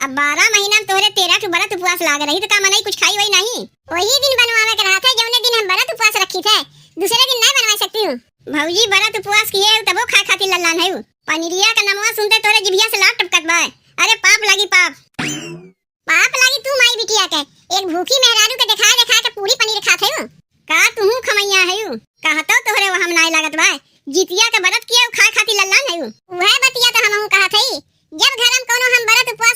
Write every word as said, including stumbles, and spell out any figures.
अब बारह महीना में तोहरे तेरह ठो बरत उपवास लाग रही, तो का मनई कुछ खाई वही नहीं? वही दिन बनवावे के रहत है, जौने दिन हम बरत उपवास रखी थे, दूसरे दिन नहीं बनवा सकती हूँ। भौजी, बरत उपवास किए हउ, तबो खाए खातिर लल्लान हउ। पनीरिया का नमवा सुनते तोरे जिभिया से लार टपकत बा। अरे पाप लागी पाप। पाप लागी तू माई बिटिया के, एक भूखी मेहरारू के देखाए देखाए के पूरी पनीर खात हउ। का तुहू खमैया हउ? कहतो तोहरे वहम नाय लागत बा। जितिया के बरत किए खाए खातिर लल्लान हउ। उहे बतिया तो हमहू कहत हई, जब घर में कौनो हम बरत उपवास